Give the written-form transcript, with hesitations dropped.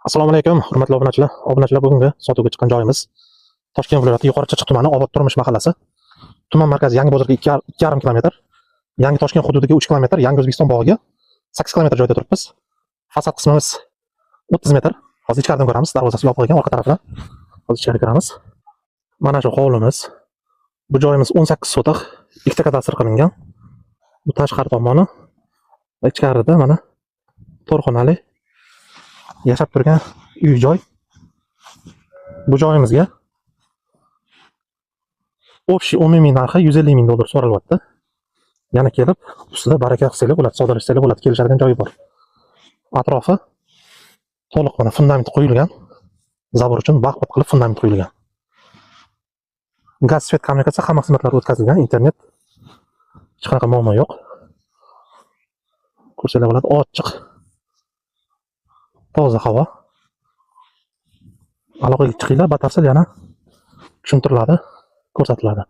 Assalomu alaykum, hurmatli obunachilar. Obunachilar, bugungi sotuvga chiqqan joyimiz Toshkent viloyati Yuqori Chirchiq tumani, Obod turmush mahallasi. Tuman markazi Yangi bozorga 2,5 kilometr, Yangi Toshkent hududiga 3 kilometr, Yangi O'zbekiston bog'iga 8 kilometr joyda turibmiz. Fasad qismimiz 30 metr. Hozir ichkaridan ko'ramiz. Darvozasi yopiq ekan orqa tarafidan. Hozir ichkari kiramiz. Mana shu hovlimiz. Bu joyimiz 18 sotix, ikkita kadastr qilingan. Bu tashqari tomoni va ichkarida mana to'rt xonali yashab turgan uy joy. Bu joyimizga общий, umumiy narxi 150 ming dollar so'ralyapti. Yana kelib ustida baraka qilsanglar bo'ladi, savdolashsanglar bo'ladi, kelishadigan joyi bor. Atrofi to'liq mana fundament qo'yilgan. Забор uchun baquvvat qilib fundament qo'yilgan. Gaz, свет, kommunikatsiya, hamma xizmatlar o'tkazilgan, internet, hech qanaqa muammo yo'q. Ko'rsanglar bo'ladi, ochiq. Toza havo. Aloqaga chiqinglar, batafsil yana tushuntiriladi, ko'rsatiladi.